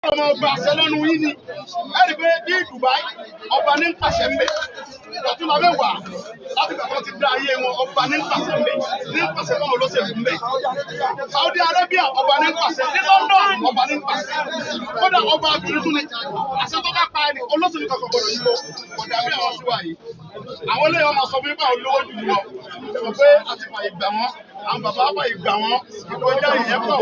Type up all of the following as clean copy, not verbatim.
Ọmọ ọgbà àṣẹ lẹ́nu yín ni. Ẹ rí i pé ní Dubai, ọba ní ń pàṣẹ ńbẹ̀. Ọ̀túnla mẹ́wàá láti gbà tó ti dá ayé wọn, ọba ní ń pàṣẹ ńbẹ̀, ní ń pàṣẹ fáwọn olóṣèlú ńbẹ̀. Saudi Arabia, ọba ní ń pàṣẹ. Ní London, ọba ní ń pàṣẹ. Kódà ọba àbìrì tún ni àṣẹ tó bá pa ẹni olóṣèlú kankan gbọdọ̀ yípo. Kò dàbí àwọn tiwa yìí. Àwọn eléyìí, wọn máa sọ fún yín pé àwọn olówó jù lọ. Ṣe mọ̀ pé a ti fàyè gbà wọ́n? Àwọn bàbá fàyè gbà wọ́n ìkọjá ìyẹn pọ̀.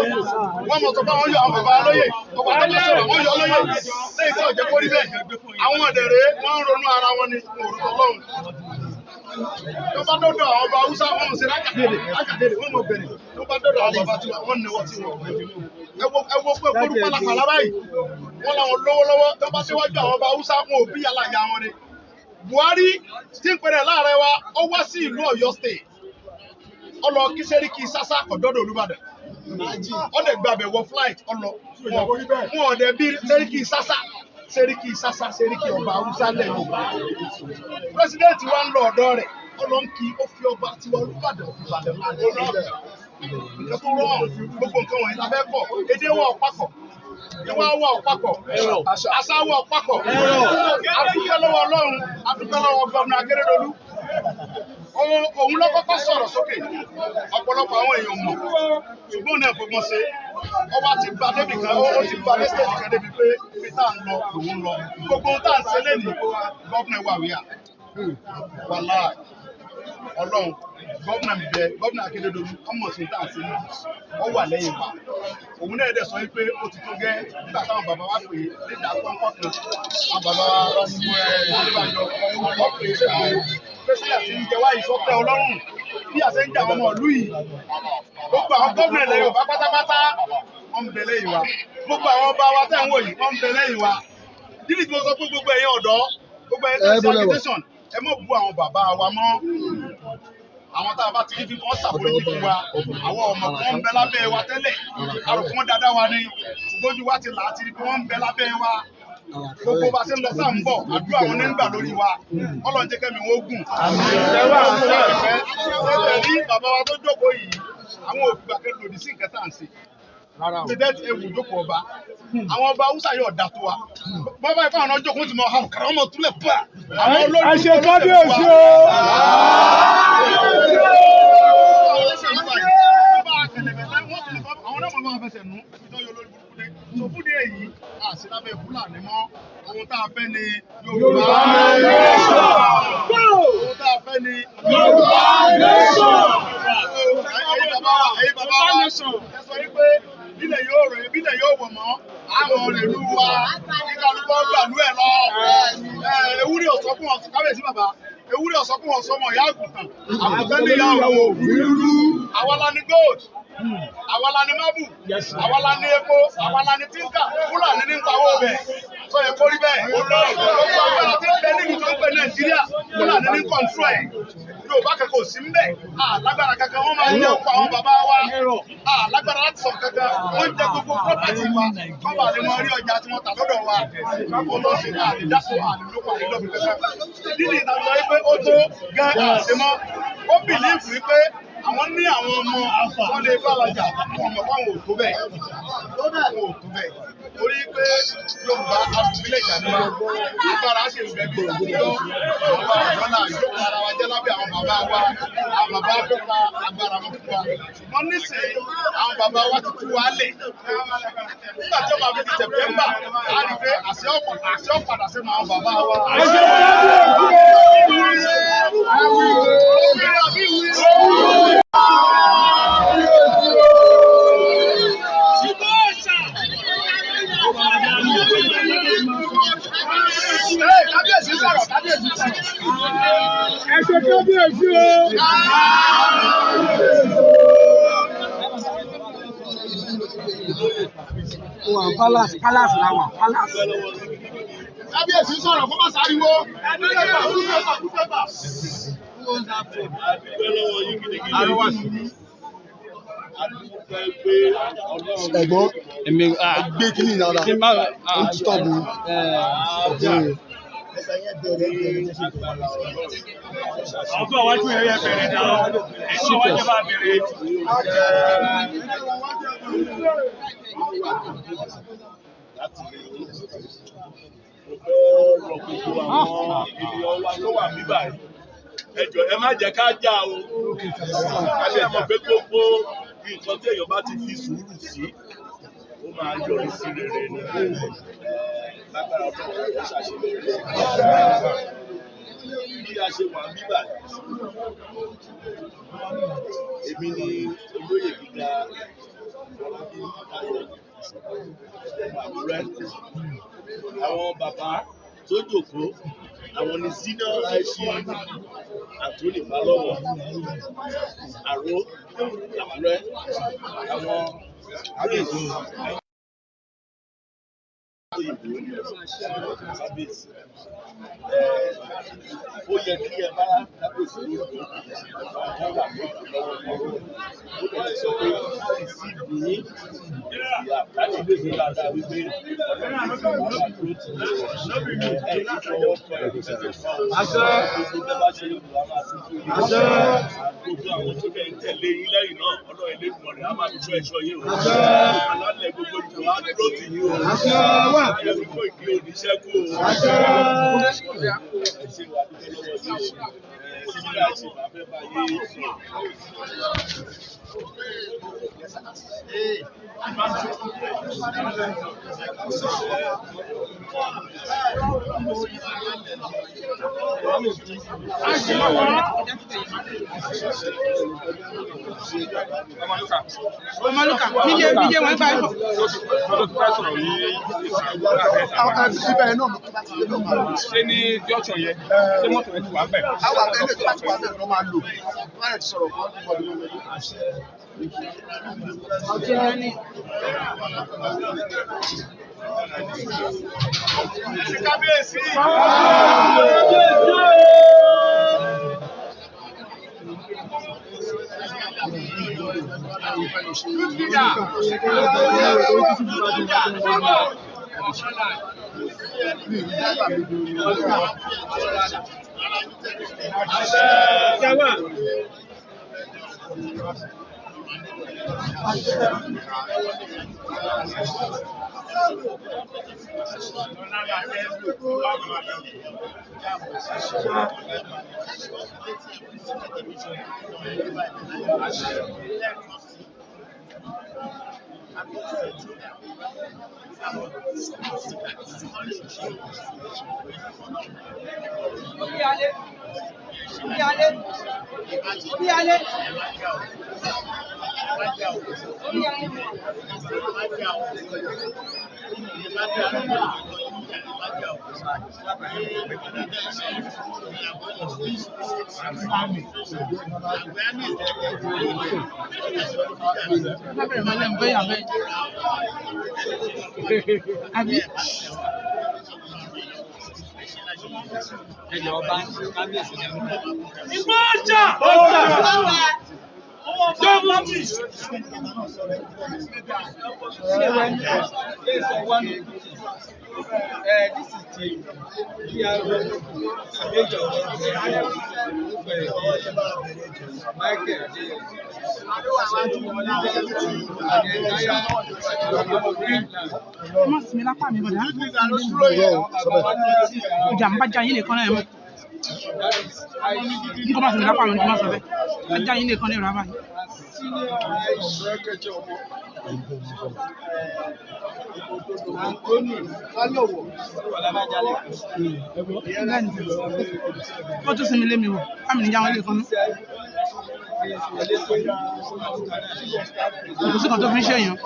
Wọ́n mọ̀ sọ pé àwọn yọ àwọn bàbá lóyè. Ọba tó bá sọ̀rọ̀, wọ́n yọ lóyè lẹ́yìn tí ọ̀jẹ̀ kórí bẹ́ẹ̀. Àwọn ọ̀dẹ̀rẹ̀, wọ́n ń ronú ara wọn ni òrùkọ lọ́hùn. Tó bá dọ́dọ̀ àwọn ọba Haúsá, wọ́n mọ̀ sí lákàdédè lákàdédè, wọ́n mọ̀ bẹ̀rẹ̀. Tó bá dọ́dọ̀ àwọn bàbá tiwa, wọ́n nẹwọ́ tí wọn. Ẹ wo pé kórú pálapàla báyìí, wọ́n làwọn lówó lọ́wọ́. Tó bá síwájú àwọn ọba Haúsá, wọn ò bí yàrá ìyá wọn ni. Buhari tí ń pèrè láàrẹ wa, ó wá sí ìlú Ọ̀yọ́ State, ó lọ kí Sẹ́ríkì Sásá, kọ̀dọ́dọ̀ Olúbàdàn. Ó dẹ̀ gbàbẹ̀ wọ flight, ó lọ wọn ọ̀dẹ̀ bí Sẹ́ríkì Sásá, Sẹ́ríkì Sásá, Sẹ́ríkì ọba Haúsá lẹ̀ Yorùbá. President wa ń lọ ọ̀dọ̀ rẹ̀, ó lọ ń kí. Ó fi ọba tiwa Olúbàdàn, Ìbàdàn lánàá. Nǹkan tó rọ̀, gbogbo nǹkan wọ̀nyí la fẹ́ kọ̀. Èdè wa ò papọ̀, ìwà wa ò papọ̀, àṣà wa ò papọ̀. Adúpẹ́ lọ́wọ́ Ọlọ́run, adúpẹ́ lọ́wọ́ Gómìnà Akérédolú. Òun ló kọ́kọ́ sọ̀rọ̀ sókè. Ọ̀pọ̀lọpọ̀ àwọn èèyàn mọ̀, ṣùgbọ́n náà fọgbọ́n ṣe. Ọba ti gba débì kan, ó ti gba dé stage kan débi pé ibi tá à ń lọ lòun lọ. Gbogbo ohun tá à ń ṣe lẹ́nìí, gómìnà wà wíyà wàhálà Ọlọ́run. Gómìnà mi bẹ, Gómìnà Akérédolú, ọmọ sí tá à ń ṣe ní, ọ wà lẹ́yìn wa. Òun náà dẹ̀ sọ wípé ó ti tó gẹ́. Nígbà táwọn bàbá wa pè é nígbà pọ́npọ́n kan, àwọn bàbá wa Adébánjọ, wọ́n pè é pé síyà tí ń jẹ wá ìsọtẹ́ Ọlọ́run, bí a ṣe ń jẹ àwọn ọmọ ìlú yìí. Gbogbo àwọn gómìnà ilẹ̀ Yorùbá pátápátá, wọ́n ń bẹ lẹ́yìn wa. Gbogbo àwọn ọba wa tẹ̀ ń wò yìí, wọ́n ń bẹ lẹ́yìn wa. Dídì tí mo sọ pé gbogbo ẹ̀yin ọ̀dọ́, gbogbo ẹ̀yin tẹ̀ sí agitation, ẹ má bú àwọn bàbá wa mọ́. Àwọn tá a bá ti rí fi wọ́n ṣàforíjì fún wa. Àwọn ọmọ kan ń bẹ lábẹ́ wa tẹ́lẹ̀, àròkọ wọn dáadáa wa ni, ṣùgbọ́n ojú wa ti là á ti rí pé wọ́n ń bẹ lábẹ́ wa. Gbogbo bá ṣe ń lọ sáà ń bọ̀, àdúrà wọn ní ń gbà lórí wa. Ọlọ́run jẹ́ kẹ́mi wọn gùn. Ṣe rí bàbá wa tó jókòó yìí, àwọn òfìgbà kan lòdì sí nǹkan tá à ń ṣe. President ewu jókòó ọba, àwọn ọba Haúsá yóò dà tó wa. Bọ́bá ìfọ̀ àwọn ọjọ́ kó ti mọ àwọn kàrà ọmọ túlẹ̀ pa àwọn olórí. Ẹ ṣe kábíyèsí o. Àwọn náà máa fẹsẹ̀ nù ìjọ yóò lórí burúkú dé. So fún díẹ̀ yìí, àṣì lábẹ́ Fúlàní mọ́. Ohun tá a fẹ́ ni Yorùbá nation. Ohun tá a fẹ́ ni Yorùbá nation. Ẹ̀yin bàbá wa, ẹ̀yin bàbá wa, ẹ sọ wípé bílẹ̀ yóò rẹ̀, bílẹ̀ yóò wọ̀ mọ́ àwọn olèlú wa, kíkálukọ́ gbàlú ẹ̀ lọ. Ewúrẹ́ ọ̀sọ́kùn ọ̀sán, kábíyèsí bàbá, ewúrẹ́ ọ̀sọ́kùn ọ̀sọ́mọ ìyá àgùntàn, àgùntàn ní ìyá òwò. Àwa la ní gold, àwa la ní marble, àwa la ní epo, àwa la ní tinker. Fúlàní ní pawó bẹ̀ sọ yẹ kó rí bẹ́ẹ̀. Gbogbo agbára tí ń bẹ nílùú tó ń pè Nàìjíríà, Fúlàní ní control ẹ̀. Yorùbá kankan ò sí ń bẹ̀. Lágbára kankan, wọ́n máa ń jẹ́ ọkọ̀ àwọn bàbá wa. Lágbára láti sọ kankan, wọ́n ń jẹ gbogbo property wa kọ́ bá lè mọ rí ọjà tí wọ́n tà lọ́dọ̀ wa. Kó lọ sí àdídásó àdídókò àdídọ́bì kankan dídì ìtàkùn wípé ó tó gán àṣemọ́. Ó believe wípé àwọn ní àwọn ọmọ wọn lè bá wa jà. Wọn mọ̀ fáwọn ò tó bẹ́ẹ̀, wọn ò tó bẹ́ẹ̀, torí pé Yorùbá abúlé ìjà ni wa. Agbára ṣe ń bẹ bí ìtàkùjọ. Àwọn ọ̀dọ́ náà ìjókòó ara wa jẹ́ lábẹ́ àwọn bàbá wa. Àwọn bàbá kópa agbára wọn fún wa, ṣùgbọ́n nísìnyí àwọn bàbá wa ti tú wa lẹ̀. Nígbà tí ó máa fi di September, á rí i pé àṣẹ ọ̀padà sẹ́nu àwọn bàbá wa. Ẹ ṣe kábíyèsí o. Kábíyèsí o. Kábíyèsí sọ̀rọ̀, kábíyèsí sọ̀rọ̀. Ẹ ṣe kábíyèsí o. Wà palace, palace la wà, palace. Kábíyèsí sọ̀rọ̀, kó má sáriwo. Adúpẹ́ lọ́wọ́ yín gidigidi. Adúpẹ́ pé Ọlọ́run Ẹ̀gbọ́n, Èmi gbé kínní dáadáa, kí n má ó ń disturb mi. àlàáfíà. Ní agbára Ọlọ́run. Àwọn tó wà wájú yẹn yẹ bẹ̀rẹ̀ náà. Ẹ̀yin tó wà wájú yẹn bá bẹ̀rẹ̀. Láti rí yín. Mo fẹ́ rọ gbogbo àwọn ènìyàn wa tó wà níbà yìí. Ẹ jọ̀ọ́, ẹ má jẹ́ ká jà o. Ká lè mọ̀ pé gbogbo nǹkan tí èèyàn bá ti fi sùúrù sí, ó máa yọrí sí rere ni. Lágbára Ọlọ́run, ó ṣàṣeyọrí. Bí a ṣe wà níbà yìí, èmi ni olóyè gíga Fọlábí Táyọ̀ ọmọ Àkúrẹ́. Àwọn bàbá tó jókòó, àwọn ni Senior High Chief Anthony Balọ́wọ̀, Àró Àkúrẹ́, àwọn Prince Òyìnbó kábíyèsí. Ó yẹ kí ẹ bá kábíyèsí lórí ọ̀kan wà lóko lọ́wọ́lọ́wọ́. Ó dẹ̀ ti sọ pé láti sí ìgbìyín ìyá láti gbé sí dáadáa wípé Ọlọ́run ti wà dúró tì í. Ẹ ní fọwọ́ kọ ẹ̀ Àṣẹ. Gbogbo bẹ́ẹ̀ bá ṣe yóò wá máa sí fún yín. Àṣẹ. Gbogbo àwọn tó dẹ̀ ń tẹ̀lé yín lẹ́yìn náà, Ọlọ́run Elédùmarè á máa fi ṣọ́ ẹ̀ṣọ́ yín o. Àṣẹ. Alálẹ̀ gbogbo ìjọ á dúró tì yín o. Àṣẹ wà. Ayọ̀mí Kóìkí ò ní ṣẹ́kù o. Àṣẹ. Ẹ ṣé, wà dúpẹ́ lọ́wọ́ yín o. Síbí àìsàn bá fẹ́ bá yé sọ̀rọ̀. Ọmọlúkà níye níye wọn gbà yọ. Ibẹ̀ náà ló bá ti dé lọ́wọ́. Ṣé ní junction yẹn? Ṣé mọ́tò yẹn ti wà bẹ̀? Àwọn àbẹ̀ ilé tó bá ti wà bẹ́ẹ̀ ló máa lò. Wọ́n á ti sọ̀rọ̀ fún ọdún ọdún ọdún. Kábíyèsí. Omíyalé omíyalé omíyalé omíyalé. Lábẹ̀rẹ̀ máa lẹ́nu bẹ́yà bẹ́ẹ̀. Àbí? Ìgbọ́jà! This is the PRO Major Michael Ẹ má sinmi lápá mi bọ̀dá. Ọjà ń bá já yín nìkan náà ẹ mọ̀. N kò má sinmi lápá mi, n kò má sọ bẹ́ẹ̀. Ajá yín nìkan ní ìrọ̀ abáyé. Bẹ́ẹ̀ni, ó tún sinmi lé mi wò, bámi níjà wọn lè kan nú. Kò sí kan tó fi ń ṣèyàn.